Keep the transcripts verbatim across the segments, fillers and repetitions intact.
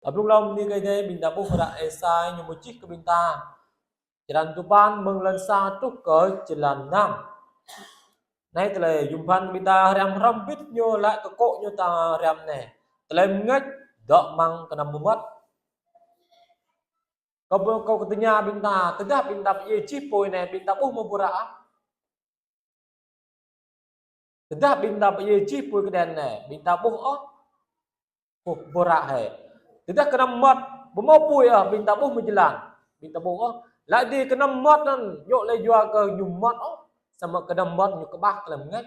Ơ, blung lŏm ni kơ dêh ƀing ta ƀuh hră Êsai ñu mơčih kơ ƀing ta. Črăn duapăn mơ̆ng lăn sa truh kơ črăn năm. Anai tơlơi yôm phăn ƀing ta hriăm hrŏm hơbĭt ñu laĭ kơ kŏ ñu ta hriăm anai. Tơlơi bơngač dŏ amăng kơnăm mơmŏt. Kâo, kâo kơ tơña ƀing ta, tơdah ƀing ta pơdjai čih apui anai, ƀing ta ƀuh mơ̆ ƀu ră ah? Tơdah ƀing ta pơdjai čih apui kơđen anai, ƀing ta ƀuh ôh? Ƀu, ƀu ră hĕ. Tơdah kơnăm mơmŏt, ƀu hmâo apui ôh, ƀing ta ƀuh mơ̆ jơlan? Ƀing ta ƀuh ôh. Laĭ dih kơnăm mơmŏt anŭn, djơ̆ lĕ yua kơ ñu mơmŏt ôh. Samơ̆ kơnăm mơmŏt ñu kơƀah tơlơi bơngač.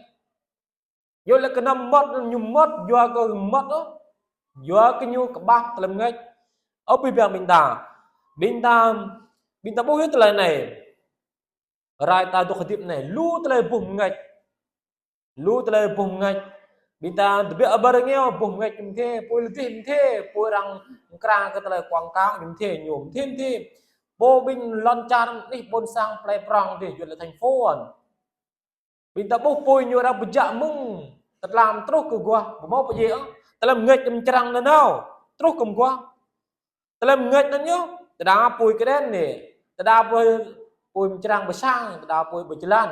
Djơ̆ lĕ kơnăm mơmŏt anŭn ñu mơmŏt, yua kơ mơmŏt ôh. Yua kơ ñu kơƀah tơlơi bơngač. Ơ, pơhiăp ƀing ta. Ƀing ta, ƀing ta ƀuh yơh tơlơi anai. Rai ta dŏ hơdip anai, lu tơlơi ƀuh bơngač. Lu tơlơi ƀuh bơngač. Ƀing ta tơbiă ƀơi rơngiao ƀuh bơngač mơ̆n dêh, apui lơdih mơ̆n dêh, apui arăng mơkra kơ tơlơi quảng cáo mơ̆n dêh, ñu mơ̆n dêh, mơ̆n dêh. Pô ƀing lŏn čar anih ƀôn sang plei prŏng dêh, djơ̆ lĕ thành phố anŭn. Ƀing ta ƀuh apui ñu arăng pơjăk mơ̆ng tơtlam truh kơ mơguah, ƀu hmâo pơdjai ôh. Tơlơi bơngač mơčrang nanao, truh kơ mơguah. Tơlơi bơngač anŭn yơh, tơdah apui kơđen anai, tơdah apui, apui mơčrang pơ sang, tơdah apui pơ jơlan.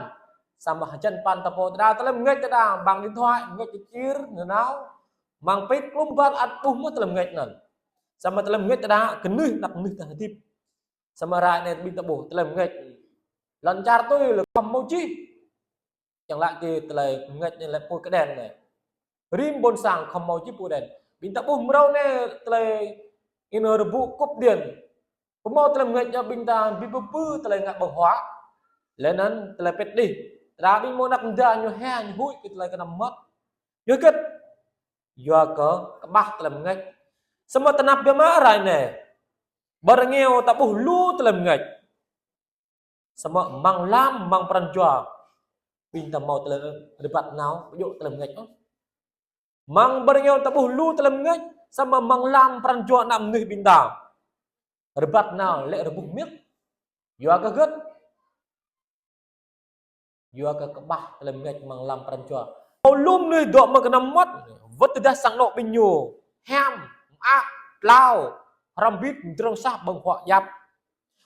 Samơ̆ hơjăn păn ta pô, tơdah tơlơi bơngač, tơdah băng điện thoại, bơngač kơčir, nanao. Amăng pĭt klum ƀar ăt ƀuh mơ̆ tơlơi bơngač anŭn. Samơ̆ tơlơi bơngač tơdah kơnưh, anăp kơnưh ta hơdip. Samơ̆ rai anai ƀing ta ƀuh tơlơi bơngač. Lŏn čar tui lĕ khŏm hmâo čih. Čang laĭ kơ tơlơi bơngač anai lĕ apui kơđen anai. Rĭm ƀôn sang khŏm hmâo čih apui kơđen. Ƀing ta ƀuh mrâo anai tơlơi ih rơbŭ cúp điện. Ƀu hmâo tơlơi bơngač ñu ƀing ta ƀu pơpŭ tơlơi ngă ƀơ̆ng huă. Lĕ anŭn tơlơi pĭt đih. Tơdah ƀing hmâo anăp mơda ñu hia ñu huĭ kơ tơlơi kơnăm mơmŏt. Yua hơget? Yua kơ kơƀah tơlơi bơngač. Samơ̆ tơnap biă mă rai anai. Ƀơi rơngiao ta ƀuh lu tơlơi bơngač. Samơ̆ amăng lăm, amăng pran jua. Ƀing ta hmâo tơlơi rơbat nao, ƀu djơ̆ tơlơi bơngač ôh. Amăng ƀơi rơngiao ta ƀuh lu tơlơi bơngač, samơ̆ amăng lăm pran jua ană mơnuih ƀing ta. Rơbat nao, lĕ rơbuh mĭt. Yua kơ hơget? Yua kơ kơƀah tơlơi bơngač amăng lăm pran jua. Hmâo lu mơnuih dŏ amăng kơnăm mơmŏt, wơ̆t tơdah sang anŏ ƀing ñu hiam, mơak, tlao, hrŏm hơbĭt, mơdrŏng sah, ƀơ̆ng huă djăp.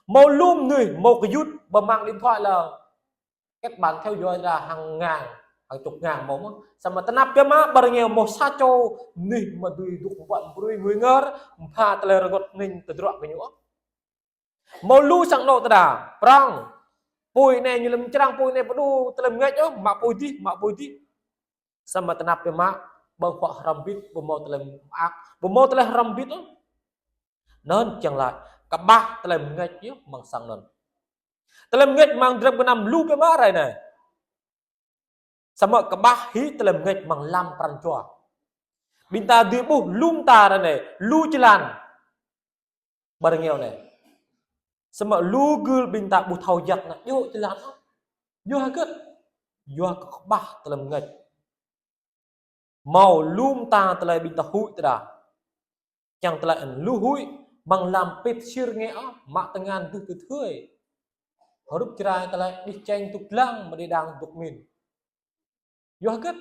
Hmâo lu mơnuih, hmâo gơyut, ƀơi amăng điện thoại lĕ kết bạn theo dõi ra hàng ngàn, hàng chục ngàn hmâo mơ̆n. Samơ̆ tơnap biă mă ƀơi rơngiao hmâo sa čô mơnuih mơ̆ dưi dŏ ƀuăn brơi ngui ngor, ƀu pha tơlơi rơngot hning tơdruă kơ ñu ôh. Hmâo lu sang anŏ tơdah, prŏng. Apui anai ñu lĕ mơčrang, apui anai ƀu djơ̆ tơlơi bơngač ôh, mă apui dih, mă apui dih. Samơ̆ tơnap biă mă, ƀơ̆ng huă hrŏm hơbĭt, ƀu hmâo tơlơi mơak, ƀu hmâo tơlơi hrŏm hơbĭt ôh. Anŭn čang laĭ, kơƀah tơlơi bơngač yơh amăng sang anŭn. Tơlơi bơngač amăng drơi kơnăm lu biă mă rai anai. Samơ̆ kơƀah hĭ tơlơi bơngač amăng lăm pran jua. Ƀing ta dưi ƀuh lu mơta rai anai, lu jơlan. Ƀơi rơngiao anai. Samơ̆ lu gưl ƀing ta ƀu thâo jak nao djơ̆ jơlan ôh. Yua hơget? Yua kơ kơƀah tơlơi bơngač. Hmâo lu mơta tơlơi ƀing ta huĭ tơdah. Čang tơlơi anŭn lu huĭ, amăng lăm pĭt sir ngă ôh, mă tơngan dŭh tơthưi. Hrup čơrai tơlơi đih čeng tŭk lăng, mơ̆ đĭ đang dŏ mĭn. Yua hơget?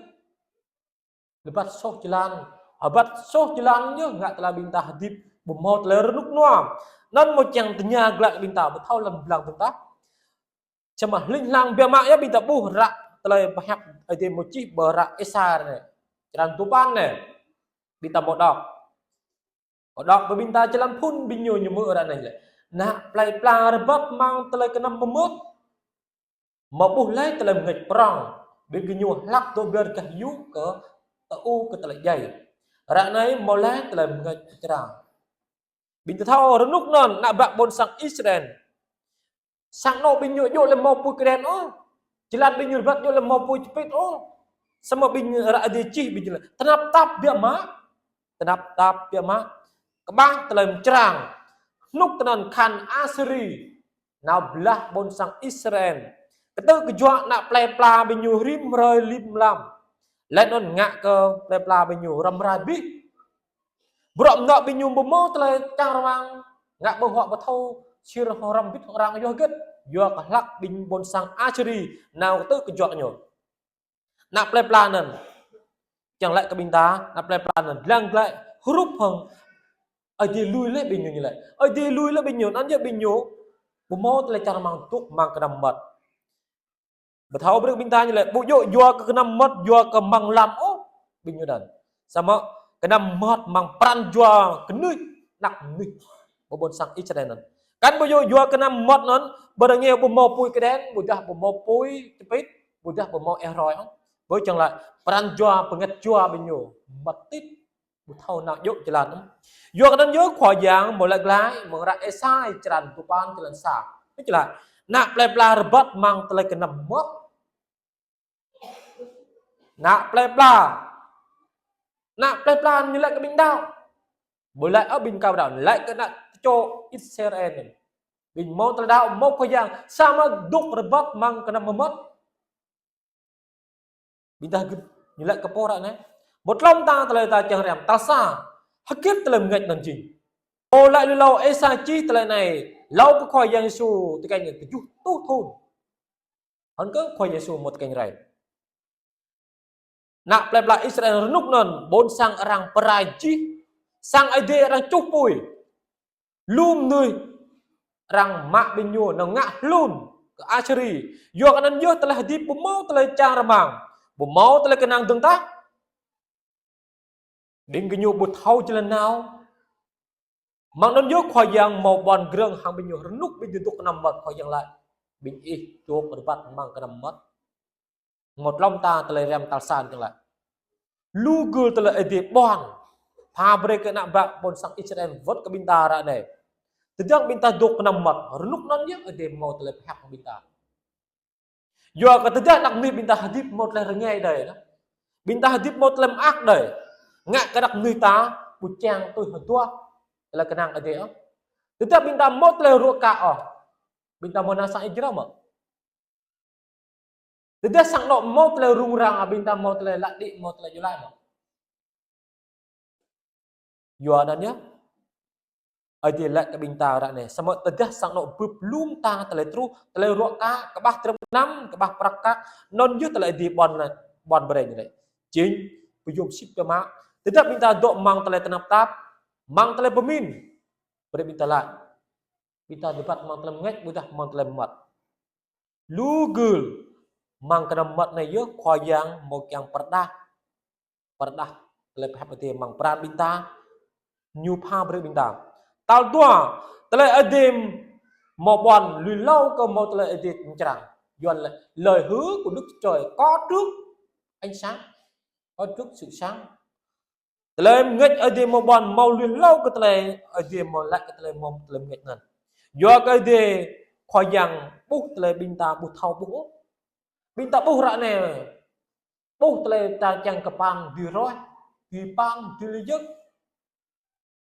Rơbat soh jơlan. Rơbat soh jơlan yơh ngă tơlơi ƀing ta hơdip ƀu hmâo tơlơi rơnŭk rơnua. Anŭn hmâo čang tơña glaĭ ƀing ta ƀu thâo lăm blang ƀing ta. Samơ̆ hling hlang biă mă yơh ƀing ta ƀuh hră tơlơi pơhiăp Ơi Adai hmâo čih ƀơi hră Êsai anai. Črăn duapăn anai. Ƀing ta hmâo đŏk. Hmâo đŏk ƀơi ƀing ta jơlan phŭn ƀing ñu ñu hmư̆ hră anai lĕ. Ană plei pla rơbat amăng tơlơi kơnăm mơmŏt. Hmâo ƀuh laih tơlơi bơngač prŏng. Ƀing gơñu hlăk dŏ ƀơi gah yŭ kơ tơ̆ u kơ tơlơi djai. Hră anai hmâo laih tơlơi bơngač pơčrang. Ƀing ta thâo rơnŭk anŭn ană bă ƀôn sang Israel. Sang anŏ ƀing ñu djơ̆ lĕ hmâo apui kơđen ôh. Jơlan ƀing ñu rơbat djơ̆ lĕ hmâo apui čơpit ôh. Samơ̆ ƀing hră Ơi Adai čih ƀing ñu lĕ tơnap tap biă mă. Tơnap tap biă mă. Kơƀah tơlơi pơčrang. Rơnŭk tơnăn khăn Asiri nao blah ƀôn sang Israel. Kơtư̆ kơjuă ană plei pla ƀing ñu rĭm hrơi rĭm mlam. Laih anŭn ngă kơ plei pla ƀing ñu răm rai abih. Bruă mơnuă ƀing ñu ƀu hmâo tơlơi čang rơmang, ngă ƀơ̆ng huă ƀu thâo sir hrŏm hơbĭt hŏng arăng yua hơget, yua kơ hlăk ƀing ƀôn sang Asiri nao kơtư̆ kơjuă ñu. Ană plei pla anŭn, čang laĭ kơ ƀing ta, ană plei pla anŭn lăng glaĭ hrup hăng Ơi Adai lui lĕ ƀing ñu ñu lĕ. Ơi Adai lui lĕ ƀing ñu, anŭn yơh ƀing ñu ƀu hmâo tơlơi čar rơmang dŏ amăng kơnăm mơmŏt. Ƀu thâo brơi ƀing ta ñu lĕ, ƀu djơ̆ yua kơ kơnăm mơmŏt, yua kơ mơ̆ng lăm ôh ƀing ñu anŭn. Samơ̆ kơnăm mơmŏt amăng pran jua kơnuih, ană mơnuih ƀơi ƀôn sang Israel anŭn. Kăn ƀu djơ̆ yua kơnăm mơmŏt anŭn, ƀơi rơngiao ƀu hmâo apui kơđen, ƀôdah ƀu hmâo apui čơpit, ƀôdah ƀu hmâo eh roi ôh. Ƀơi čang lĕ pran jua, bơngăt jua ƀing ñu mơmŏt tĭt, ƀu thâo nao djơ̆ jơlan. Yua kơ anŭn yơh Khua Yang hmâo laĭ glaĭ amăng hră Êsai črăn duapăn jơlan sa. Ñu laĭ, ană plơi pla rơbat amăng tơlơi kơnăm mơmŏt. Ană plơi pla. Ană plơi pla ñu laĭ kơ ƀing đaŏ. Ƀu laĭ ôh ƀing kâo đaŏ, laĭ kơ ană tơčô Israel. Ƀing hmâo tơlơi đaŏ, hmâo Khua Yang, samơ̆ dŏ rơbat amăng kơnăm mơmŏt. Ƀing ta gĭt ñu laĭ kơ pô ră anai. Mơ̆ tlŏm ta tơlơi ta čang răm, tal sa. Hơget tơlơi bơngač anŭn jing? Ơ, laĭ lui hlâo Êsai čih tơlơi anai, hlâo kơ Khua Yang Yêsu tơkeng tơjuh rơtuh thŭn. Hăng kơ Khua Yang Yêsu hmâo tơkeng rai. Ană plơi pla Israel rơnŭk anŭn, ƀôn sang arăng pơrai jih, sang Ơi Adai arăng čuh apui. Lu mơnuih arăng mă ƀing ñu nao ngă hlŭn kơ Asiri. Yua kơ anŭn yơh tơlơi hơdip ƀu hmâo tơlơi čang rơmang, ƀu hmâo tơlơi kơnang dơ̆ng tah. Ƀing gơñu ƀu thâo jơlan nao. Mơ̆ng anŭn yơh Khua Yang hmâo ƀuăn grơ̆ng hăng ƀing ñu, rơnŭk ƀing ñu dŏ kơnăm mơmŏt, Khua Yang laĭ, ƀing ih dŏ rơbat amăng kơnăm mơmŏt. Mơ̆ tlŏm ta tơlơi răm tal sa ñu laĭ. Lu gưl tơlơi Ơi Adai ƀuăn, pha brơi kơ ană bă ƀôn sang Israel wơ̆t kơ ƀing ta ră anai. Tơdang ƀing ta dŏ kơnăm mơmŏt, rơnŭk anŭn yơh Ơi Adai hmâo tơlơi pơhiăp kơ ƀing ta. Yua kơ tơdah ană mơnuih ƀing ta hơdip hmâo tơlơi rơngai đơi anŭn. Ƀing ta hơdip hmâo tơlơi mơak đơi. Ngă kơ ană mơnuih ta ƀu čang tui hơduah tơlơi kơnang Ơi Adai ôh. Tơdah ƀing ta hmâo tơlơi ruă kă ôh, ƀing ta hmâo nao sang Ih jrao mơ̆? Tơdah sang anŏ hmâo tơlơi rŭng răng, ƀing ta hmâo tơlơi lăi đĭ, hmâo tơlơi djru laĭ mơ̆? Yua anŭn yơh Ơi Adai laĭ kơ ƀing ta ră anai, samơ̆ tơdah sang anŏ bưp lŏm ta tơlơi truh, tơlơi ruă kă, kơƀah tơrơm gơnam, kơƀah prăk kăk, anŭn yơh tơlơi Ơi Adai ƀuăn, ƀuăn brơi ñu laĭ. Jing, pơyom sĭt biă mă. Tơdah ƀing ta dŏ amăng tơlơi tơnap tap, amăng tơlơi pơmĭn, brơi ƀing ta laĭ, ƀing ta rơbat amăng tơlơi bơngač ƀôdah amăng tơlơi mơmŏt. Lu gưl, amăng kơnăm mơmŏt anai yơh Khua Yang hmâo kiăng pơrơđah, pơrơđah tơlơi pơhiăp Ơi Adai amăng pran ƀing ta, ñu pha brơi ƀing ta. Tal dua, tơlơi Ơi Adai hmâo ƀuăn lui hlâo kơ hmâo tơlơi Ơi Adai mơčrang. Yua lĕ lời hứa của Đức Chúa Trời có trước ánh sáng, có trước sự sáng. Tơlơi bơngač Ơi Adai hmâo ƀuăn hmâo lui hlâo kơ tơlơi Ơi Adai hmâo laĭ kơ tơlơi hmâo tơlơi bơngač anŭn. Yua kơ Ơi Adai Khua Yang ƀuh tơlơi ƀing ta ƀu thâo ƀuh ôh. Ƀing ta ƀuh ră anai, ƀuh tơlơi ta čang kơ pang dưi rơih, dưi pang dưi lĕ jơ̆k,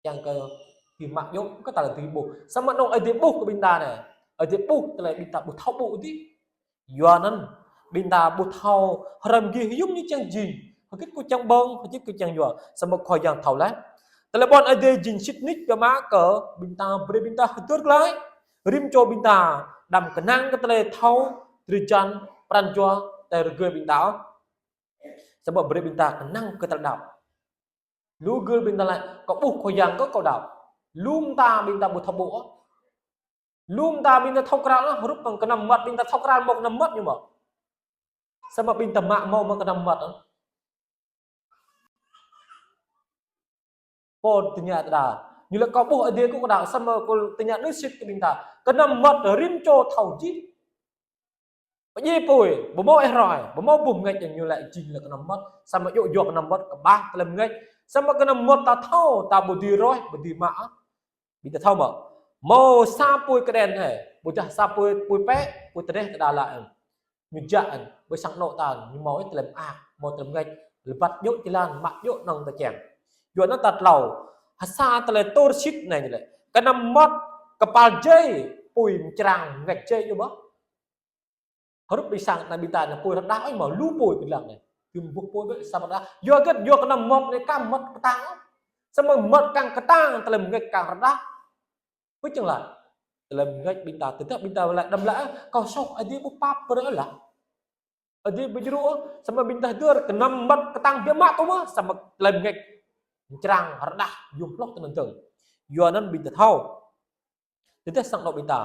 čang kơ dưi mă djơ̆, kơ tơlơi dưi ƀuh. Samơ̆ anŭn Ơi Adai ƀuh kơ ƀing ta anai, Ơi Adai ƀuh tơlơi ƀing ta ƀu thâo ƀuh ôh. Yua anŭn, ƀing ta ƀu thâo hrăm gih hiư̆m ñu čang jing, hơget kơ čang ƀơ̆ng, hơget kơ čang yua, samơ̆ Khua Yang thâo laih. Tơlơi ƀuăn Ơi Adai jing sĭt nik biă mă kơ ƀing ta, brơi ƀing ta hơdơr glaĭ, rĭm čô ƀing ta, đăm kơnang kơ tơlơi thâo, drơi jan, pran jua, tơlơi rơgơi ƀing ta. Samơ̆ brơi ƀing ta kơnang kơ tơlơi đaŏ. Lu gưl ƀing ta laĭ, kâo ƀuh Khua Yang kơ kâo đaŏ. Lŏm ta ƀing ta ƀu thâo ƀuh ôh. Lŏm ta ƀing ta thâo krăn ôh, hrup amăng kơnăm mơmŏt ƀing ta thâo krăn hmâo kơnăm mơmŏt ñu mơ̆? Samơ̆ ƀing ta mă hmâo amăng kơnăm mơmŏt ôh. Pô tơña ta đa. Ñu laĭ kâo ƀuh Ơi Adai kơ kâo đaŏ, samơ̆ kâo tơña nui sĭt kơ ƀing ta. Kơnăm mơmŏt rĭm čô thâo jih. Pơdjai apui, ƀu hmâo eh roi, ƀu hmâo boh bơngač, ñu laĭ jing lĕ kơnăm mơmŏt, samơ̆ djơ̆ yua kơnăm mơmŏt kơƀah tơlơi bơngač. Samơ̆ kơnăm mơmŏt ta thâo, ta ƀu dưi rơih, ƀu dưi mă. Ƀing ta thâo mơ̆? Hmâo sa apui kơđen hă, ƀôdah sa apui, apui pĕ, apui tơdreh ta đa laĭ. Ñu jak, ƀơi sang anŏ ta, ñu hmâo tơlơi mơak, hmâo tơlơi bơngač, rơbat djơ̆ jơlan, mă djơ̆ anŏ ta čang. Yua anŭn tal klâo, ha sa tơlơi tơl sĭt anai ñu laĭ. Kơnăm mơmŏt kơpal jai, apui mơčrang bơngač jai ñu mơ̆? Hrup ƀơi sang anai ƀing ta anai apui rơđah ôh mơ̆ lu apui kơdlăng anai. Tơm ƀuh apui ƀĕ sa rơđah. Yua hơget, yua kơnăm mơmŏt anai kar mơmŏt kơtang. Samơ̆ mơmŏt kiăng kơtang tơlơi bơngač kiăng rơđah. Ƀu čang laĭ. Tơlơi bơngač ƀing ta, tơdah ƀing ta laĭ đăm laĭ, ơ, kâo soh Ơi Adai ƀu pap brơi laĭ. Ơi Adai ƀu djru ôh, samơ̆ ƀing ta hơdơr kơnăm mơmŏt kơtang biă mă tŭ mơ̆, samơ̆ tơlơi bơngač mơčrang rơđah yom hloh tơnăn dơ̆ng. Yua anŭn ƀing ta thâo. Tơdah sang anŏ ƀing ta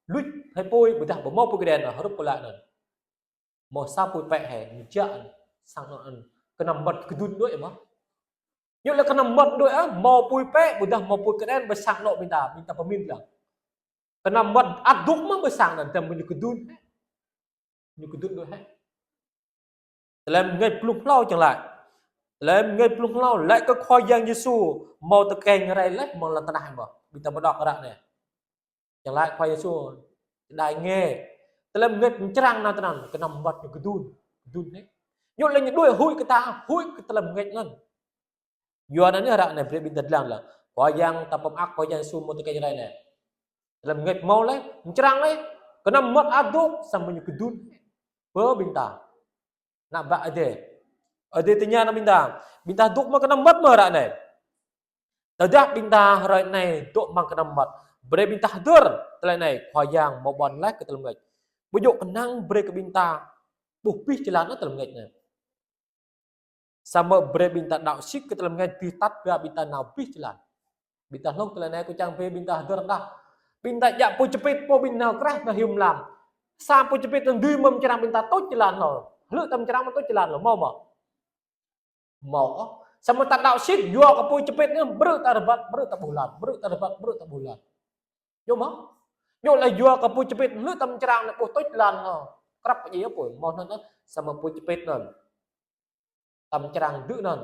luč hai apui, ƀôdah ƀu hmâo apui kơđen, hrup kơ laĭ anŭn. Hmâo sa apui pĕ hĕ, mơ̆ng jă sang anŏ anŭn kơnăm mơmŏt kơdŭn đôč mơ̆. Ñu lĕ kơnăm mơmŏt đôč, hmâo apui pĕ, ƀôdah hmâo apui kơđen ƀơi sang anŏ ƀing ta, ƀing ta pơmĭn lăng. Kơnăm mơmŏt ăt dŏ mơ̆ ƀơi sang anŭn, tơdah ñu kơdŭn hĕ. Ñu kơdŭn đôč hĕ. Tơlơi bơngač blung hlâo čang laĭ. Tơlơi bơngač blung hlâo laĭ kơ Khua Yang Yêsu hmâo tơkeng rai laih mơ̆ng lŏn tơnah mơ̆. Ƀing ta pơđŏk ră anai. Čang laĭ Khua Yêsu čơđai nge. Tơlơi bơngač mơčrang nao tơnăn, kơnăm mơmŏt ñu kơdŭn, kơdŭn hĕ. Ñu lĕ ñu đuaĭ huĭ kơ ta, huĭ kơ tơlơi bơngač anŭn. Yua anŭn yơh ră anai brơi ƀing ta lăng lăng. Khua Yang ta pơmơak Khua Yang Yêsu hmâo tơkeng rai anai. Tơlơi bơngač hmâo laih, mơčrang laih, kơnăm mơmŏt ăt dŏ, samơ̆ ñu kơdŭn. Pơ ƀing ta. Ană bă Ơi Adai. Ơi Adai tơña nao ƀing ta. Ƀing ta dŏ mơ̆ kơnăm mơmŏt mơ̆ ră anai. Tơdah ƀing ta hrơi anai dŏ amăng kơnăm mơmŏt. Brơi ƀing ta hơdơr tơlơi anai, Khua Yang hmâo ƀuăn laih kơ tơlơi bơngač. Ƀu djơ̆ kơnang brơi kơ ƀing ta ƀuh abih jơlan tơlơi bơngač anai. Samơ̆ brơi ƀing ta đaŏ sĭt kơ tơlơi bơngač dưi tăt ba ƀing ta nao abih jơlan. Ƀing ta hluh tơlơi anai kâo čang brơi ƀing ta hơdơr rơđah. Ƀing ta djă apui čơpit pô ƀing nao krah nao hiư̆m lăm. Sa apui čơpit anŭn dưi mơ̆ mơčrang ƀing ta tuč jơlan hlâo. Hlơi ta mơčrang mơ̆ tuč jơlan hlâo, hmâo mơ̆? Hmâo. Samơ̆ ta đaŏ sĭt yua kơ apui čơpit anŭn brơi ta rơbat, brơi ta ƀuh jơlan, brơi ta rơbat, brơi ta ƀuh jơlan. Ñu mơ̆? Ñu lĕ yua kơ apui čơpit hlơi ta mơčrang anŭn ƀuh tuč jơlan hlâo. Krăp pơdjai apui, hmâo anŭn, samơ̆ apui čơpit anŭn. Ta mơčrang dưi anŭn,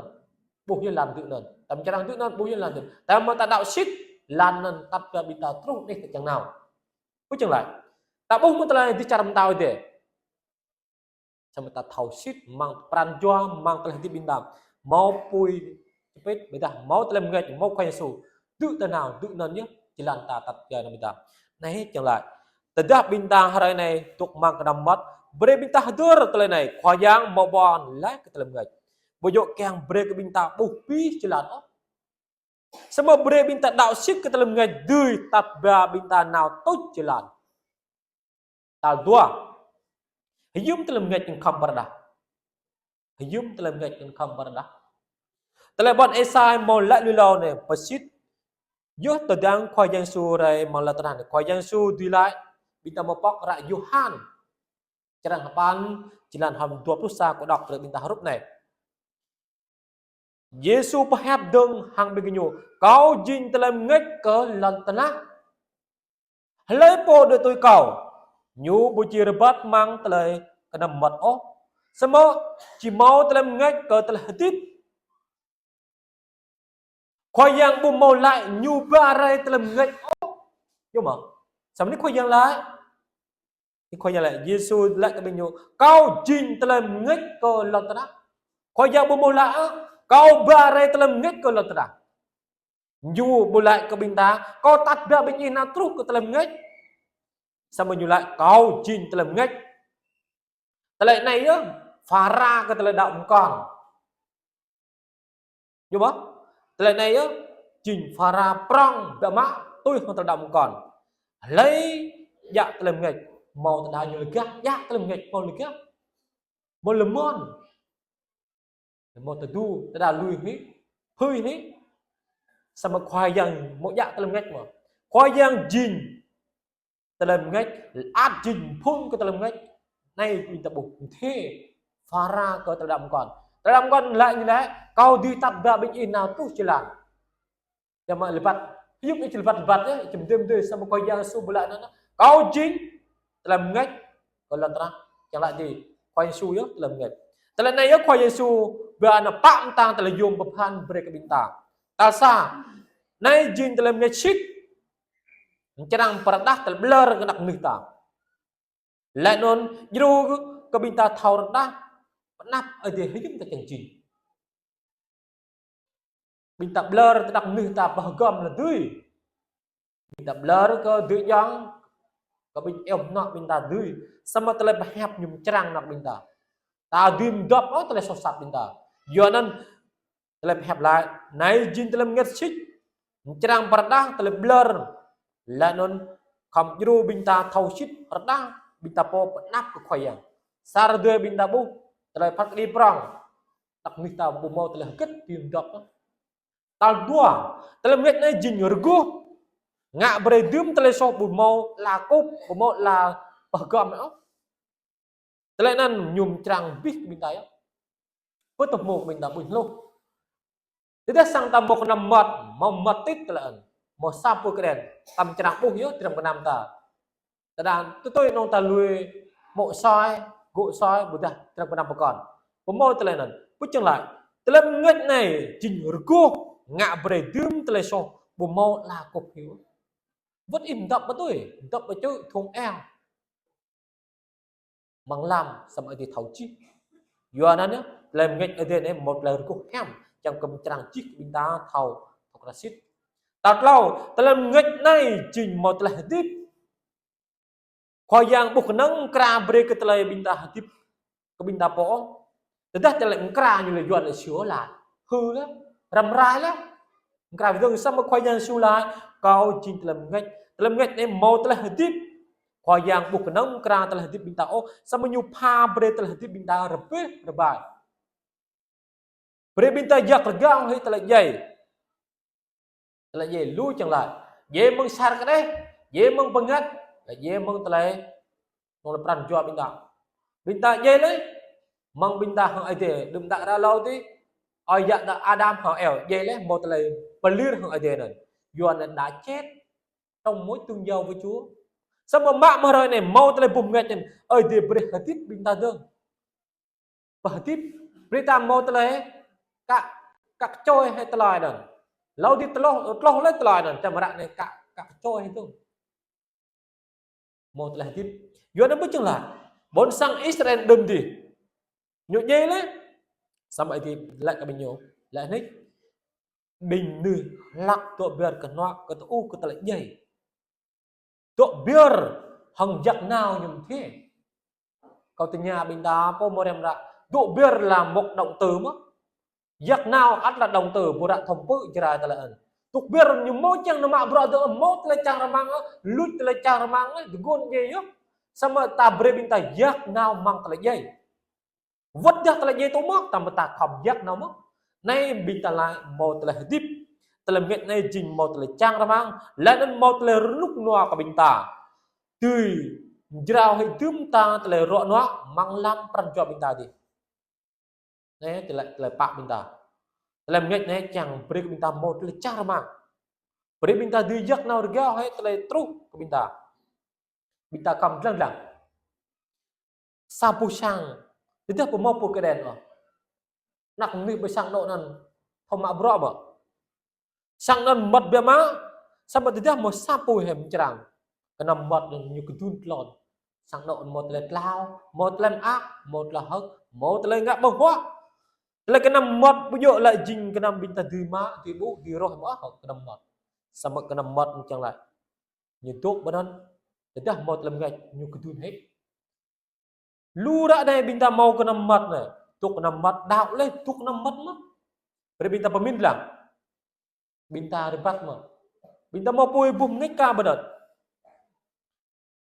ƀuh yơh jơlan dưi anŭn. Ta mơčrang dưi anŭn, ƀuh yơh jơlan dưi. Tơdah mơ̆ ta đaŏ sĭt, jơlan anŭn tăt ba ƀing ta truh anih ta kiăng nao. Ƀu čang laĭ. Ta ƀuh mơ̆ tơlơi dêh čar pơtao Ơi Adai. Samơ̆ ta thâo sĭt amăng pran jua, amăng tơlơi hơdip ƀing ta. Hmâo apui čơpit, ƀôdah hmâo tơlơi bơngač, hmâo Khua Yêsu. Dưi ta nao, dưi anŭn yơh, jơlan ta tăt ba ƀing ta. Anai čang laĭ. Tơdah ƀing ta hrơi anai dŏ amăng kơnăm mơmŏt, brơi ƀing ta hơdơr tơlơi anai, Khua Yang hmâo ƀuăn laih kơ tơlơi bơngač. Ƀu djơ̆ kiăng brơi kơ ƀing ta ƀuh abih jơlan ôh. Samơ̆ brơi ƀing ta đaŏ sĭt kơ tơlơi bơngač dưi tăt ba ƀing ta nao tuč jơlan. Tal dua. Hiư̆m tơlơi bơngač kiăng khŏm pơrơđah. Hiư̆m tơlơi bơngač kiăng khŏm pơrơđah. Tơlơi ƀuăn Êsai hmâo laĭ lui hlâo anai, pơsĭt. Yua tơdang Khua Yang Yêsu rai amăng lŏn tơnah anai, Khua Yang Yêsu dưi laĭ, ƀing ta hmâo pŏk ră Yôhan. Črăn sapăn, jơlan hăm dua pluh sa kâo đŏk brơi ƀing ta hrup anai. Yêsu pơhiăp dơ̆ng hăng ƀing gơñu: Kâo jing tơlơi bơngač kơ lŏn tơnah. Hlơi pô đuaĭ tui Kâo, ñu ƀu či rơbat amăng tơlơi kơnăm mơmŏt ôh, samơ̆ či hmâo tơlơi bơngač kơ tơlơi hơdip. Khua Yang ƀu hmâo laĭ ñu ba rai tơlơi bơngač ôh. Ñu mơ̆? Samơ̆ anai Khua Yang laĭ. Anai Khua Yang laĭ, Yêsu laĭ kơ ƀing ñu: Kâo jing tơlơi bơngač kơ lŏn tơnah. Khua Yang ƀu hmâo laĭ, Kâo ba rai tơlơi bơngač kơ lŏn tơnah. Ñu ƀu laĭ kơ ƀing ta, Kâo tăt ba ƀing ih nao truh kơ tơlơi bơngač. Samơ̆ ñu laĭ, Kâo jing tơlơi bơngač. Tơlơi anai yơh, phara kơ tơlơi đaŏ pơkŏn. Ñu mơ̆? Tơlơi anai yơh, jing phara prŏng biă mă tui hăng tơlơi đaŏ pơkŏn. Hlơi djă tơlơi bơngač, hmâo tơdah ñu lơgah, djă tơlơi bơngač hmâo lơgah. Hmâo lơmơ̆n. Hmâo tơdu, tơdah lui hĭ, hưi hĭ. Samơ̆ Khua Yang hmâo djă tơlơi bơngač mơ̆. Khua Yang jing tơlơi bơngač, ăt jing phŭn kơ tơlơi bơngač. Anai ƀing ta ƀuh, mơthê, phara kơ tơlơi đaŏ pơkŏn. Tơlơi đaŏ pơkŏn laĭ ñu laĭ, Kâo dưi tăt ba ƀing ih nao truh jơlan. Tơdah mă lơbat, hiư̆m ih či lơbat lơbat yơh, ih či mơdơi mơdơi, samơ̆ Khua Yang Yêsu ƀu laĭ anŭn. Kâo jing tơlơi bơngač kơ lŏn tơnah. Čang laĭ dih, Khua Yêsu yơh tơlơi bơngač. Tơlơi anai yơh Khua Yêsu ba nao pă mơtang tơlơi yôm pơphan brơi kơ ƀing ta. Tal sa, anai jing tơlơi bơngač sĭt. Mơčrang pơrơđah tơlơi ƀlŏr kơ anăp mơnuih ta. Laih anŭn djru kơ ƀing ta thâo rơđah, pơanăp Ơi Adai hiư̆m ta kiăng jing. Ƀing ta ƀlŏr tơlơi anăp mơnuih ta pơhgŏm lĕ dưi. Ƀing ta ƀlŏr kơ dưi jang, kơ ƀing iâu mơnă ƀing ta dưi. Samơ̆ tơlơi pơhiăp ñu mơčrang anăp ƀing ta. Ta dưi mơdŏp ôh tơlơi soh sat ƀing ta. Yua anŭn tơlơi pơhiăp laĭ, anai jing tơlơi bơngač sĭt. Mơčrang pơrơđah tơlơi ƀlŏr. Laih anŭn khŏm djru ƀing ta thâo sĭt rơđah, ƀing ta pô pơanăp kơ Khua Yang. Sa rơdơi ƀing ta ƀuh tơlơi phat kơđi prŏng. Anăp mơnuih ta ƀu hmâo tơlơi hơget dưi mơdŏp. Tal dua, tơlơi bơngač anai jing rơgoh, ngă brơi dưm tơlơi soh ƀu hmâo ala kŭp, ƀu hmâo ala pơhgŏm ôh. Tơlơi anŭn ñu mơčrang abih kơ ƀing ta yơh. Pơtơhmô kơ ƀing ta ƀuh hluh. Tơdah sang ta hmâo kơnăm mơmŏt, hmâo mơmŏt tĭt tơlơi anŭn, hmâo sa boh kơđen, ta mơčrang ƀuh yơh, dram kơnăm ta. Tơdah tui tui anŭn ta lui mŏ soi, gŏ soi, ƀôdah dram kơnăm pơkŏn. Ƀu hmâo tơlơi anŭn. Pơčeng laĭ, tơlơi bơngač anai jing rơgoh, ngă brơi dưm tơlơi soh, ƀu hmâo ala kŭp hyu. Wơ̆t ih dŏ pơ tui, dŏ pơ čư̆ thŭng eo. Amăng lăm, samơ̆ Ơi Adai thâo čih. Yua anŭn yơh, tơlơi bơngač Ơi Adai anai hmâo tơlơi rơgoh hiam, čang kơ mơčrang čih kơ ƀing ta thâo, thâo krăn sĭt. Tal klâo, tơlơi bơngač anai jing hmâo tơlơi hơdip. Khua Yang ƀu kơnơ̆ng mơkra brơi kơ tơlơi ƀing ta hơdip, kơ ƀing ta pô. Tơdah tơlơi mơkra ñu lĕ Yuan lĕ sua laih. Hư laih, răm rai laih. Mơkra ƀu dơ̆ng, samơ̆ Khua Yang Yêsu laĭ, kâo jing tơlơi bơngač. Tơlơi bơngač anai hmâo tơlơi hơdip. Khua Yang ƀu kơnơ̆ng mơkra tơlơi hơdip ƀing ta ôh, samơ̆ ñu pha brơi tơlơi hơdip ƀing ta rơbeh rơbai. Brơi ƀing ta jak rơgao hĭ tơlơi djai. Tơlơi djai lu čang laĭ. Djai mơ̆ng asar kơđeh, djai mơ̆ng bơngăt, djai mơ̆ng tơlơi nong lĕ pran jua ƀing ta. Ƀing ta djai laih, mơ̆ng ƀing ta hăng Ơi Adai, đưm đă ră hlâo adih, ơi yă đă Adam hăng Eva, djai laih, hmâo tơlơi pơlir hăng Ơi Adai anŭn. Yua anŭn đã chết trong mối tương giao với Chúa. Samơ̆ mă mơ̆ng hrơi anai, hmâo tơlơi bơngač anŭn, Ơi Adai brơi hơdip ƀing ta dơ̆ng. Pơhơdip, brơi ta hmâo tơlơi, kă, kă kơčoi hĭ tơlơi anŭn. Hlâo adih tloh, tloh laih tơlơi anŭn, čăm ră anai kă, kă kơčoi hĭ dơ̆ng. Hmâo tơlơi hơdip. Yua anŭn pơčeng laĭ, ƀôn sang Israel đưm adih. Ñu djai laih. Samơ̆ Ơi Adai laĭ kơ ƀing ñu, laĭ anai. Ƀing gơnưh hlak dŏ ƀiă kơnuă kơ tơŭ kơ tơlơi djai. Dŏ ƀiă hăng yak nao ñu mơ̆n. Kâo tơña ƀing ta pô mơ̆ răm ră, dŏ ƀiă là một động từ mơ̆. Yak nao ăt là động từ, ƀu ră thông pư Jrai tơlơi anŭn. Dŏ ƀiă ñu hmâo čang nao mă bruă dơ̆ng, hmâo tơlơi čang rơmang, luč tơlơi čang rơmang, tơgŭn djai yơh. Samơ̆ ta brơi ƀing ta yak nao mơ̆ng tơlơi djai. Wơ̆t dah tơlơi djai tŭ mơ̆, tơdah ta khŏm yak nao mơ̆. Anai ƀing ta laĭ hmâo tơlơi hơdip. Tơlơi bơngač anai jing hmâo tơlơi čang rơmang, laih anŭn hmâo tơlơi rơnŭk rơnua kơ ƀing ta. Tui jrao hĭ dưm ta tơlơi ruă nuă, amăng lăm pran jua ƀing ta adih. Anai tơlơi, tơlơi pă ƀing ta. Tơlơi bơngač anai čang brơi kơ ƀing ta hmâo tơlơi čang rơmang. Brơi ƀing ta dưi yak nao rơgao hĭ tơlơi truh kơ ƀing ta. Ƀing ta khŏm lăng lăng. Sa boh sang, tơdah ƀu hmâo boh kơđen ôh. Ană mơnuih ƀơi sang anŏ anŭn, thâo mă bruă mơ̆. Sang anŭn mơmŏt biă mă, samơ̆ tơdah hmâo sa boh hĭ mơčrang. Kơnăm mơmŏt anŭn ñu kơdŭn tlôn. Sang anŏ anŭn hmâo tơlơi tlao, hmâo tơlơi mơak, hmâo tơlơi hơ̆k, hmâo tơlơi ngă ƀơ̆ng huă. Tơlơi kơnăm mơmŏt ƀu djơ̆ laĭ jing kơnăm ƀing ta dưi mă, dưi ƀuh, dưi roh mơ̆ ôh kơnăm mơmŏt. Samơ̆ kơnăm mơmŏt mơ̆n čang laĭ. Ñu dŏ ƀơi anŭn, tơdah hmâo tơlơi bơngač, ñu kơdŭn hĭ. Lu ră anai ƀing ta hmâo kơnăm mơmŏt anai, dŏ kơnăm mơmŏt, đaŏ laih dŏ kơnăm mơmŏt mơ̆n. Brơi ƀing ta pơmĭn lăng. Ƀing ta rơbat mơ̆n. Ƀing ta hmâo apui boh bơngač kơ ƀơi anŭn.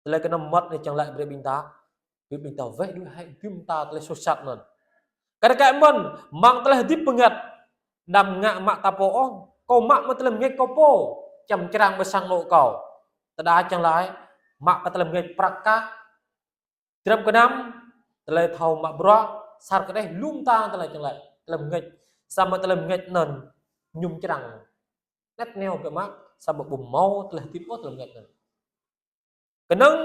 Tơlơi kơnăm mơmŏt anai čang laĭ brơi ƀing ta. Brơi ƀing ta weh đuaĭ hĭ dưm ta tơlơi soh sat anŭn. Kar kaĭ mơ̆n, mơ̆ng tơlơi hơdip bơngăt. Đăm ngă mă ta pô ôh, kâo mă mơ̆ng tơlơi bơngač kâo pô. Čăm črang ƀơi sang anŏ kâo. Tơdah čang laĭ, mă kơ tơlơi bơngač prăk kah. Dram kơnăm, tơlơi thâo mă bruă, asar kơđeh, lŏm ta tơlơi čang laĭ, tơlơi bơngač. Samơ̆ tơlơi bơngač anŭn, ñu mơčrang. Anet neo biă mă, samơ̆ ƀu hmâo tơlơi hơdip ôh tơlơi bơngač anŭn. Kơnơ̆ng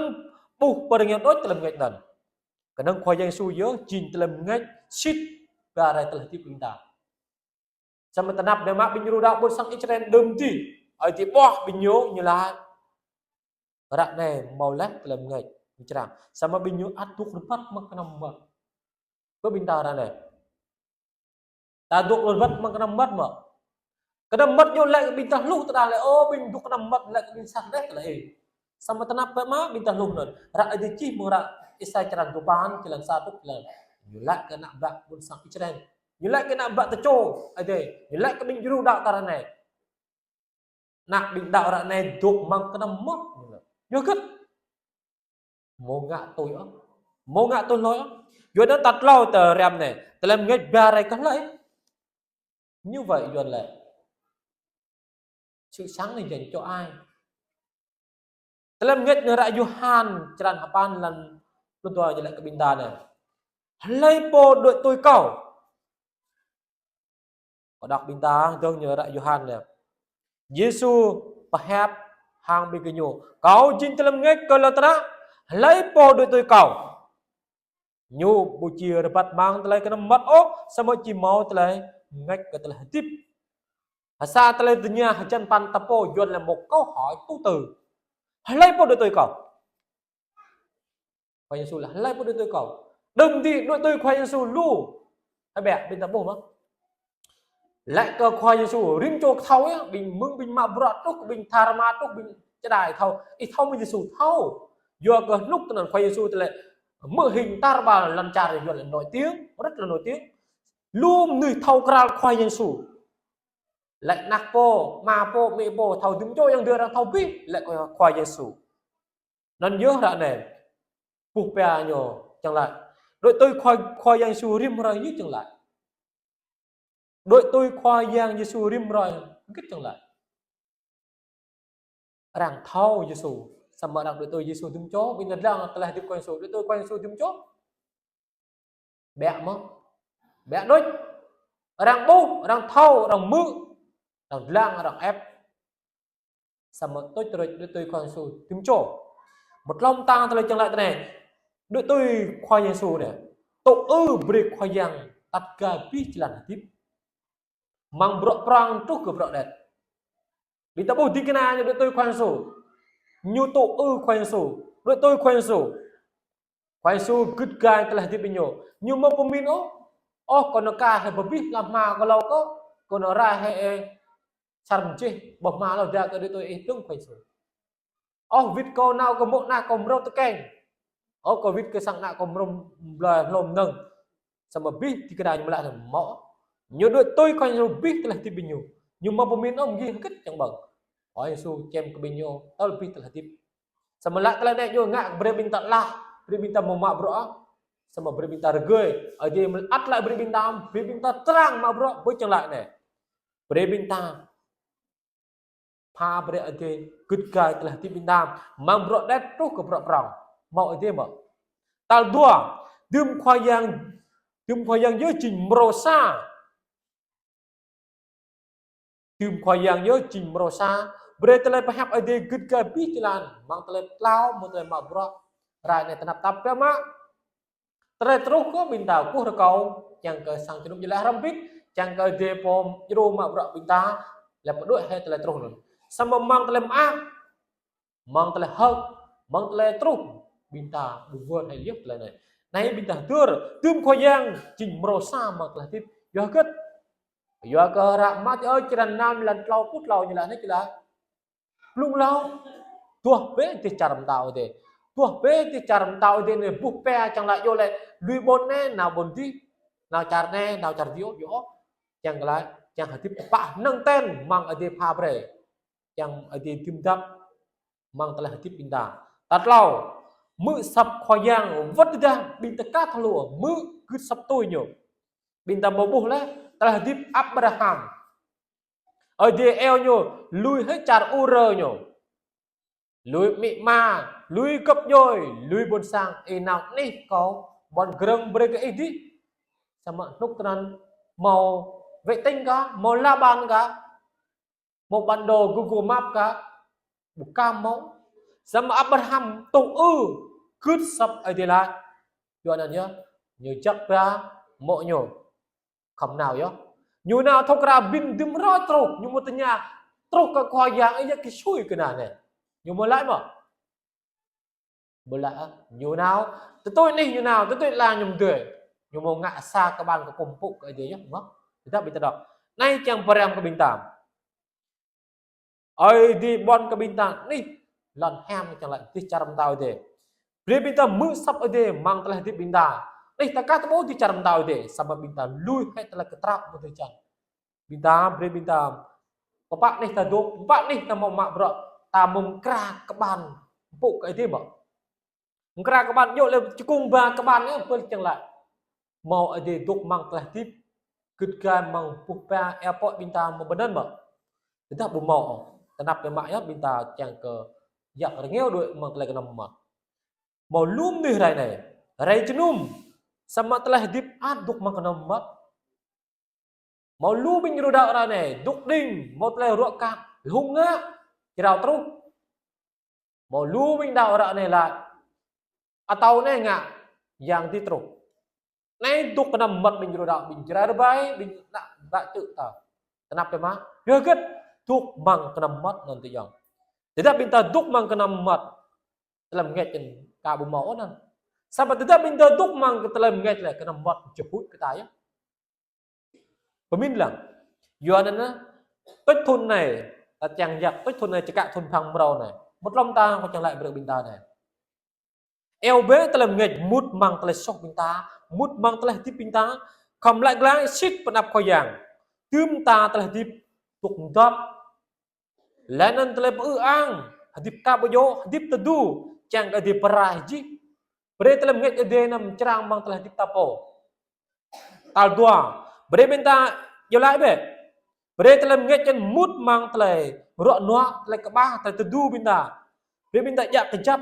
ƀuh pơrơngiao đôč tơlơi bơngač anŭn. Kơnơ̆ng Khua Yang Yêsu yơh, jing tơlơi bơngač sĭt ba rai tơlơi hơdip ƀing ta. Samơ̆ tơnap biă mă ƀing Yuđa ƀôn sang Israel đưm adih. Ơi Adai ƀuah ƀing ñu, ñu laĭ. Ră anai hmâo laih tơlơi bơngač mơčrang. Samơ̆ ƀing ñu ăt dŏ rơbat mơ̆ng kơnăm mơmŏt. Kơ ƀing ta ră anai. Ta dŏ rơbat mơ̆ng kơnăm mơmŏt mơ̆. Kơnăm mơmŏt ñu laĭ kơ ƀing ta hluh tơdah laĭ, ơ, ƀing dŏ kơnăm mơmŏt laĭ kơ ƀing sat đeh tơlơi. Samơ̆ tơnap biă mă ƀing ta hluh anŭn. Ră Ơi Adai čih mơ̆ng ră Êsai črăn duapăn, čơlan sa truh čơlan. Ñu laĭ kơ ană bă ƀôn sang Israel. Ñu laĭ kơ ană bă tơčô Ơi Adai. Ñu laĭ kơ ƀing Yuđa ta ră anai. Ană ƀing đaŏ ră anai dŏ mơ̆ng kơnăm mơmŏt. Yua hơget? Hmâo ngă tui ôh. Hmâo ngă tui hloi ôh. Yua anŭn tal klâo tơ răm anai. Tơlơi bơngač ba rai kơ hlơi. Ñu wơ̆t Yuan laĭ. Sự sống này dành cho ai? Tơlơi ngĕč nao hră Yôhan črăn sapăn lăn pluh dua ñu laĭ kơ ƀing ta anai: Hlơi pô đuaĭ tui Kâo. Kâo đŏk ƀing ta dơ̆ng ñu hră Yôhan anai. Yêsu pơhiăp hăng ƀing gơñu: Kâo jing tơlơi ngĕč kơ lŏn tơnah, hlơi pô đuaĭ tui Kâo, ñu ƀu či rơbat amăng tơlơi kơnăm mơmŏt ôh, samơ̆ či hmâo tơlơi ngĕč kơ tơlơi hơdip. Hơsa tơlơi tơña hơjăn păn ta pô Yuan laĭ một câu hỏi tu từ: Hlơi pô đuaĭ tui Kâo? Khua Yang Yêsu laĭ: Hlơi pô đuaĭ tui Kâo? Đơ̆m đĭ đuaĭ tui Khua Yang Yêsu lu hơbĕ, ƀing ta ƀuh mơ̆? Laĭ kơ Khua Yang Yêsu rĭm čô thâo yơh, ƀing mơ̆ng ƀing mă bruă truh, ƀing tha rơma truh, ƀing čơđai thâo, ih thâo mơ̆ Yêsu thâo. Yua kơ hnŭk tơnăn Khua Yang Yêsu tơlơi hmư̆ hing tar ƀar lŏn čar Yuan laĭ nổi tiếng, rất là nổi tiếng. Lu mơnuih thâo krăn Khua Yang Yêsu. Laĭ ană pô, ama pô, amĭ pô, thâo dŭm čô yang dơ̆ng arăng thâo abih, laĭ kơ Khua Yang Yêsu. Anŭn yơh ră anai, ƀuh pia ñu čang laĭ. Đuaĭ tui Khua, Khua Yang Yêsu rĭm hrơi yơh čang laĭ. Đuaĭ tui Khua Yang Yêsu rĭm hrơi hơgĕt čang laĭ. Arăng thâo Yêsu, samơ̆ arăng đuaĭ tui Yêsu dŭm čô, ƀing ta lăng tơlơi hơdip Khua Yang Yêsu, đuaĭ tui Khua Yang Yêsu dŭm čô. Ƀĕ mơ̆? Ƀĕ đôč. Arăng ƀuh, arăng thâo, arăng hmư̆, arăng lăng, arăng ĕp. Samơ̆ tuč rơč đuaĭ tui Khua Yang Yêsu dŭm čô. Mơ̆ tlŏm tang tơlơi čang laĭ tui anai. Đuaĭ tui Khua Yang Yêsu anai, tŭ ư brơi Khua Yang tăt gai abih jơlan hơdip. Amăng bruă prŏng truh kơ bruă đet. Ƀing ta ƀuh ding kơna ñu đuaĭ tui Khua Yang Yêsu. Ñu tŭ ư Khua Yang Yêsu, đuaĭ tui Khua Yang Yêsu. Khua Yang Yêsu gưt gai tơlơi hơdip ƀing ñu. Ñu ƀu pơmĭn ôh: Ôh, kâo nao kar hĭ pơ abih plơi pla kơ hlâo kâo, kâo nao rai hĭ, ơ, čar mơjeh, ƀuh mơ̆ hlâo djă kơ đuaĭ tui ih dơ̆ng Khua Yang Yêsu. Ôh, wĭt kâo nao kơ mô̆ ană kâo mrâo tơkeng. Ôh, kâo wĭt kơ sang ană kâo mrâo blơi hlô mơnơ̆ng. Samơ̆ abih ding kơna ñu ƀu laĭ mơ̆. Ñu đuaĭ tui Khua Yang Yêsu abih tơlơi hơdip ƀing ñu. Ñu ƀu pơmĭn ôh mơ̆ng gih hơgĕt čang ƀơ̆ng. Khua Yang Yêsu čem kơ ƀing ñu tơl abih tơlơi hơdip. Samơ̆ laĭ tơlơi anai ñu ngă brơi ƀing ta lah, brơi ƀing ta ƀu mă bruă. Samơ̆ brơi ƀing ta rơgơi. Ơi Adai mơ̆ ăt laĭ brơi ƀing ta, brơi ƀing ta trang mă bruă, ƀơi čang laĭ anai. Brơi ƀing ta pha brơi Ơi Adai gưt gai tơlơi hơdip ƀing ta, amăng bruă đet truh kơ bruă prŏng. Hmâo Ơi Adai mơ̆? Tal dua, dŭm Khua Yang, dŭm Khua Yang yơh jing mrô sa. Dŭm Khua Yang yơh jing mrô sa, brơi tơlơi pơhiăp Ơi Adai gưt gai abih jơlan, amăng tơlơi tlao, amăng tơlơi mă bruă. Ră anai tơnap tap biă mă. Tơlơi truh kơ ƀing ta kơkuh rơkâo, kiăng kơ sang jơnum jơlah hrŏm hơbĭt, kiăng kơ Ơi Adai pô djru mă bruă ƀing ta, laĭ pơđuaĭ hĭ tơlơi truh anŭn. Samơ̆ amăng tơlơi mơak, amăng tơlơi hơ̆k, amăng tơlơi truh, ƀing ta ƀu wơr hĭ yơh tơlơi anai. Anai ƀing ta hơdơr, dŭm Khua Yang jing mrô sa amăng tơlơi hơdip. Yua hơgĕt? Yua kơ hră Mathiơ črăn năm lăn klâo pluh klâo ñu laĭ anai, ñu laĭ: Blung hlâo, tuah bĕ dêh čar pơtao Ơi Adai. Tuah bĕ dêh čar pơtao Ơi Adai anai ƀuh pia čang laĭ yơh lĕ, lui ƀôn anai nao ƀôn dih, nao čar anai nao čar dih ôh, yơh ôh. Čang laĭ, čang hơdip tơpă hơnơ̆ng ten amăng Ơi Adai pha brơi. Čang Ơi Adai dŭm dăp amăng tơlơi hơdip ƀing ta. Tal klâo, hmư̆ asăp Khua Yang, wơ̆t tơdah ƀing ta aka thâo hluh, hmư̆ gưt asăp tui ñu. Ƀing ta hmâo ƀuh laih, tơlơi hơdip Abraham. Ơi Adai iâu ñu lui hĭ čar Ur ñu. Lui amĭ ama, lui gŏp djuai, lui ƀôn sang, ih nao anih kâo ƀuăn grơ̆ng brơi kơ ih dih. Samơ̆ hnŭk tơnăn hmâo vệ tinh kah, hmâo la bàn kah, hmâo bản đồ Google Maps kah, ƀu kăm hmâo. Samơ̆ Abraham tŭ ư gưt asăp Ơi Adai laĭ. Yua anŭn yơh, ñu jak ba mô̆ ñu. Khŏm nao yơh. Ñu nao thâo krăn ƀing dŭm hrơi truh, ñu hmâo tơña truh kơ Khua Yang, ih jak kơ sui kơ anai anai. Ñu hmâo laĭ mơ̆? Ƀu laĭ ôh. Ñu nao, tơtui anih ñu nao, tơtui lăn ñu mơdơi. Ñu hmâo ngă sa kơ ƀan kơ kơkuh pơpŭ kơ Ơi Adai yơh mơ̆. Tơdah ƀing ta đŏk. Anai čang pơrăm kơ ƀing ta. Ơi Adai ƀuăn kơ ƀing ta anih lŏn hiam čang laĭ dêh čar pơtao Ơi Adai. Brơi ƀing ta hmư̆ asăp Ơi Adai amăng tơlơi hơdip ƀing ta. Anih ta aka tơƀuh dêh čar pơtao Ơi Adai, samơ̆ ƀing ta lui hĭ tơlơi kơtrâo mơ̆ng dêh čar. Ƀing ta, brơi ƀing ta, pơpă anih ta dŏ, pơpă anih ta hmâo mă bruă, ta hmâo mơkra kơ ƀan pơpŭ kơ Ơi Adai mơ̆? Mơkra kơ ƀan yơh lĕ čơkung ba kơ ƀan yơh, pơl čang laĭ. Hmâo Ơi Adai dŏ amăng tơlơi hơdip, gưt gai amăng ƀuh ba, ĕp pŏk ƀing ta hmâo bơnăn mơ̆? Tơdah ƀu hmâo ôh. Tơnap biă mă yơh ƀing ta čang kơ yak rơngiao đuaĭ mơ̆ng tơlơi kơnăm mơmŏt. Hmâo lu mơnuih hrơi anai, rai jơnum, samơ̆ tơlơi hơdip ăt dŏ mơ̆ng kơnăm mơmŏt. Hmâo lu ƀing rơđah hrơi anai, dŏ đing, hmâo tơlơi ruă kak, hlung ngă, črâo truh. Hmâo lu ƀing đaŏ hrơi anai laĭ, atâo anai ngă, yang dih truh. Anai dŏ kơnăm mơmŏt ƀing rơđah, ƀing Jrai rơbai, ƀing đaŏ, đaŏ čư̆ ta. Tơnap biă mă, yua hơget dŏ mơ̆ng kơnăm mơmŏt anŭn tơ yơh. Tơdah ƀing ta dŏ mơ̆ng kơnăm mơmŏt, tơlơi bơngač čen ka ƀu hmâo ôh anŭn. Samơ̆ tơdah ƀing ta dŏ mơ̆ng kơ tơlơi bơngač lĕ kơnăm mơmŏt jơpŭ kơ ta yơh. Pơmĭn lăng. Yua anŭn, tuč thŭn anai, ta čang yak, tuč thŭn anai čơkă thŭn phang mrâo anai. Mŭt lŏm ta, kâo čang laĭ brơi ƀing ta anai. Iâu bĕ tơlơi bơngač mŭt mơ̆ng tơlơi soh ƀing ta, mŭt mơ̆ng tơlơi hơdip ƀing ta, khŏm laĭ glaĭ sĭt pơ anăp Khua Yang. Tơm ta tơlơi hơdip dŏ dŏp. Laih anŭn tơlơi pơư ang, hơdip ka ƀu djơ̆, hơdip tơdu, čang kơ Ơi Adai pơrai jih. Brơi tơlơi bơngač Ơi Adai anăm črang mơ̆ng tơlơi hơdip ta pô. Tal dua, brơi ƀing ta iâu laĭ bĕ. Brơi tơlơi bơngač čen mŭt mơ̆ng tơlơi ruă nuă, tơlơi kơƀah, tơlơi tơdu ƀing ta. Brơi ƀing ta djă̱ kơjăp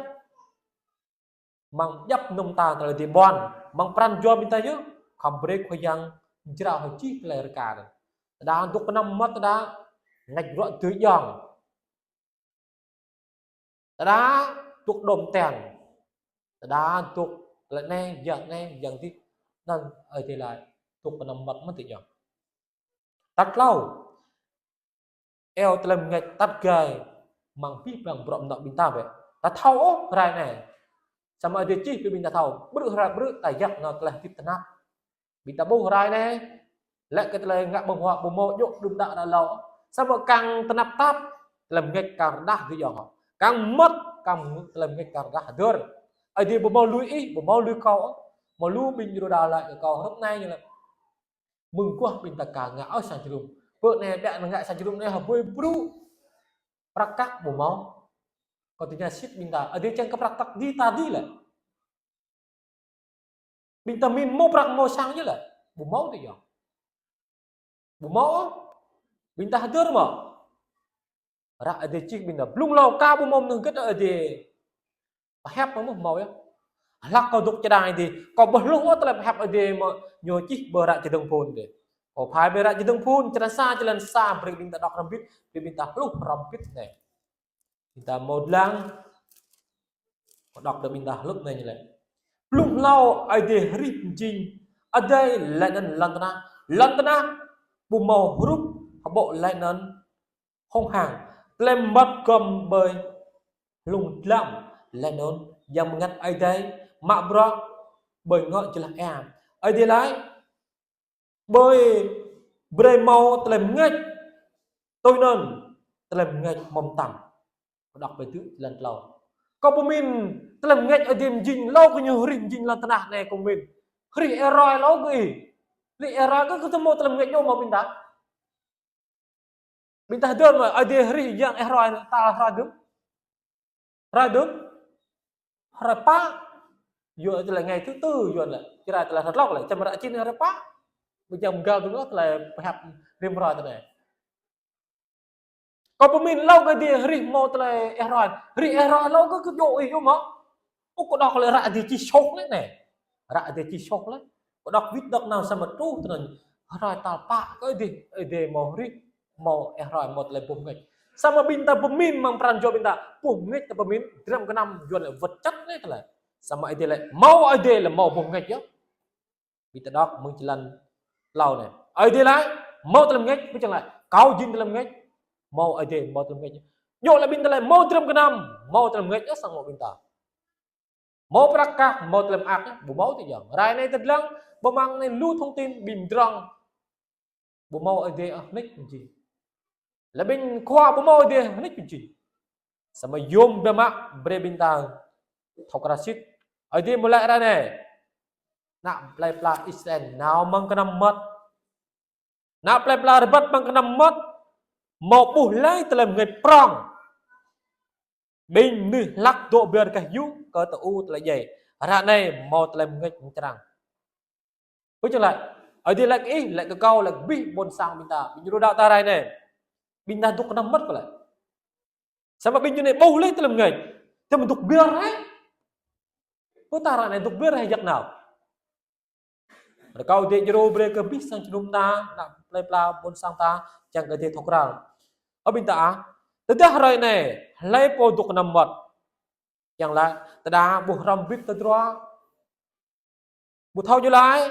mơ̆ng djŏp mơnơ̆ng ta tơlơi dêh ƀuăn, mơ̆ng pran jua ƀing ta yơh, khŏm brơi Khua Yang jrao hĭ jih tơlơi rơka. Tơdah dŏ kơnăm mơmŏt tơdah, ngă ruă tui jŏng. Tơdah dŏ đom ten. Tơdah dŏ lĕ anai, yang anai, yang dih. Anŭn Ơi Adai laĭ, dŏ kơnăm mơmŏt mơ̆n tơ yơh. Tal klâo. Iâu tơlơi bơngač tăt gai mơ̆ng abih bang bruă mơnuă ƀing ta bĕ. Ta thâo ôh hrơi anai. Samơ̆ Ơi Adai čih brơi ƀing ta thâo. Brư̆ hrơi brư̆ ta yak nao tơlơi hơdip tơnap. Ƀing ta ƀuh hrơi anai. Lĕ kơ tơlơi ngă ƀơ̆ng huă ƀu hmâo djơ̆ đưm đă đă hlâo. Samơ̆ kiăng tơnap tap. Tơlơi bơngač kiăng rơđah tơ yơh. Kiăng mơmŏt, kiăng tơlơi bơngač kiăng rơđah hơdơr. Ơi Adai ƀu hmâo lui ih, ƀu hmâo lui kâo. Hmâo lu ƀing rơđah laĭ kơ kâo hrŏm anai ñu laĭ. Mơguah ƀing ta ka ngă ôh sang jơnum. Pơ anai ƀiă ngă sang jơnum anai hơbơi brŭ. Prăk kăk ƀu hmâo. Kâo tơña sĭt ƀing ta. Ơi Adai čang kơ prăk kăk dih ta dih lĕ. Ƀing ta min hmâo prăk hmâo sang yơh lĕ. Ƀu hmâo tơ yơh. Ƀu hmâo. Ƀing ta hơdơr mơ̆. Ră Ơi Adai čih ƀing ta. Blung hlâo ka ƀu hmâo mơnơ̆ng hơget Ơi Adai pơhiăp mơ̆ hmâo yơh. Hlăk kâo dŏ čơđai dih. Kâo ƀu hluh ôh tơlơi pơhiăp Ơi Adai mơ̆ ñu čih ƀơi hră Čơdơ̆ng Phŭn dih. Kâo phai ƀơi hră Čơdơ̆ng Phŭn, črăn sa, črăn sa, brơi ƀing ta đŏk hrŏm hơbĭt, brơi ƀing ta hluh hrŏm hơbĭt anai. Ƀing ta hmâo lăng, kâo đŏk brơi ƀing ta hluh anai ñu laĭ. Blung hlâo Ơi Adai hrih mơjing adai laih anŭn lŏn tơnah. Lŏn tơnah ƀu hmâo hrup hơbŏ laih anŭn hông hang. Tơlơi mơmŏt gŏm ƀơi hlung dlăm laih anŭn Yang Bơngăt Ơi Adai mă bruă ƀơi ngŏ jơlah ia. Ơi Adai laĭ, ƀơi brơi hmâo tơlơi bơngač, tui anŭn tơlơi bơngač hmâo mơtam. Kâo đŏk ƀơi tơl črăn klâo. Kâo pơmĭn tơlơi bơngač Ơi Adai mơjing hlâo kơ ñu hrih mơjing lŏn tơnah anai kâo pơmĭn. Hrih ia roi hlâo kơ ih. Hrih ia roi kơ kơ tơhmâo tơlơi bơngač ñu hmâo ƀing ta. Ƀing ta hơdơr mơ̆ Ơi Adai hrih yang ia roi tal hrơi dŭm. Hrơi dŭm. Hrơi pă. Yua tơlơi ngày thứ tư yua lĕ. Čơrai tơlơi hrơi tlŏk lĕ. Čăm ră čin hrơi pă. Ƀu čăm găl dŭm lŏ tơlơi pơhiăp rĭm hrơi tơlơi. Kâo pơmĭn hlâo kơ Ơi Adai hrih hmâo tơlơi ia roi. Hrih ia roi hlâo kơ kơ djơ̆ ih yơh mơ̆. Ơ kâo đŏk lĕ ră Ơi Adai čih soh lĕ anai. Ră Ơi Adai čih soh lĕ. Kâo đŏk wĭt đŏk nao samơ̆ truh tơnăn. Hrơi tal pă kơ Ơi Adai, Ơi Adai hmâo hrih, hmâo ia roi, hmâo tơlơi boh bơngač. Samơ̆ ƀing ta pơmĭn mơ̆ng pran jua ƀing ta. Boh bơngač ta pơmĭn, dram gơnam yua lĕ vật chất anai tơlơi. Samơ̆ Ơi Adai lĕ hmâo, Ơi Adai lĕ hmâo boh bơngač yơh. Ƀing ta đŏk mơ̆ng črăn klâo anai. Ơi Adai laĭ, hmâo tơlơi bơngač, ƀu čang laĭ. Kâo jing tơlơi bơngač, hmâo Ơi Adai, hmâo tơlơi bơngač. Yua lĕ ƀing ta laĭ, hmâo dram gơnam, hmâo tơlơi bơngač, ơ sang hmâo ƀing ta. Hmâo prăk kăk, hmâo tơlơi mơak, ƀu hmâo tơ yơh. Hrơi anai tơdlăng, ƀơi mông anai lu thông tin, ƀing drŏng. Ƀu hmâo Ơi Adai ôh nik jing. Lĕ ƀing khua ƀu hmâo Ơi Adai nik jing. Samơ̆ yôm biă mă brơi ƀing ta thâo krăn sĭt. Ơi Adai mơ̆ laĭ ră anai. Ană plei pla Israel nao mơ̆ng kơnăm mơmŏt. Ană plei pla rơbat mơ̆ng kơnăm mơmŏt. Hmâo ƀuh laih tơlơi bơngač prŏng. Ƀing mơnuih hlăk dŏ ƀơi rơkah yŭ kơ tơ-u tơlơi djai. Ră anai hmâo tơlơi bơngač mơčrang. Ƀu čang laĭ. Ơi Adai laĭ kơ ih, laĭ kơ kâo, laĭ kơ abih ƀôn sang ƀing ta. Ƀing ñu đaŏ ta hrơi anai. Ƀing ta dŏ kơnăm mơmŏt kơ laĭ. Samơ̆ ƀing ñu anai ƀuh laih tơlơi bơngač. Tơdah mơ̆ dŏ ƀiă rai. Pơtah ră anai dŏ ƀiă rai jak nao. Rơkâo Ơi Adai djru brơi kơ abih sang jơnum ta, ană plei pla ƀôn sang ta, čang kơ Ơi Adai thâo krăn. Ơ ƀing ta ah, tơdah hrơi anai, hlơi pô dŏ kơnăm mơmŏt. Yang laĭ, tơdah ƀuh hrŏm bĭt tơdruă. Ƀu thâo ñu laĭ.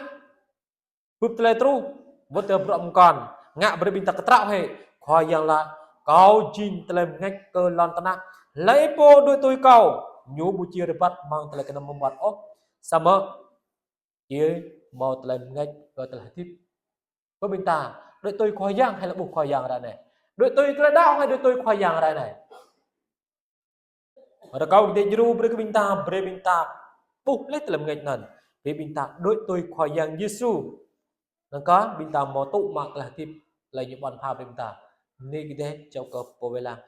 Bưp tơlơi truh, wơ̆t tơlơi bruă mơkŏn, ngă brơi ƀing ta kơtraŏ hĭ. Khua Yang laĭ, Kâo jing tơlơi bơngač kơ lŏn tơnah. Hlơi pô đuaĭ tui Kâo, ñu ƀu či rơbat amăng tơlơi kơnăm mơmŏt ôh. Samơ̆ či hmâo tơlơi bơngač kơ tơlơi hơdip. Kơ ƀing ta, đuaĭ tui Khua Yang hay là ƀuh Khua Yang ră anai? Đuaĭ tui tơlơi đaŏ hay đuaĭ tui Khua Yang ră anai? Rơkâo Ơi Adai djru brơi kơ ƀing ta, brơi ƀing ta ƀuh laih tơlơi bơngač anŭn. Brơi ƀing ta đuaĭ tui Khua Yang Yêsu. Anŭn kơ ƀing ta hmâo tŭ mă tơlơi hơdip, tơlơi ñu ƀuăn pha brơi ƀing ta. Bơni kơ Ơi Adai, čang kơ pô wai lăng.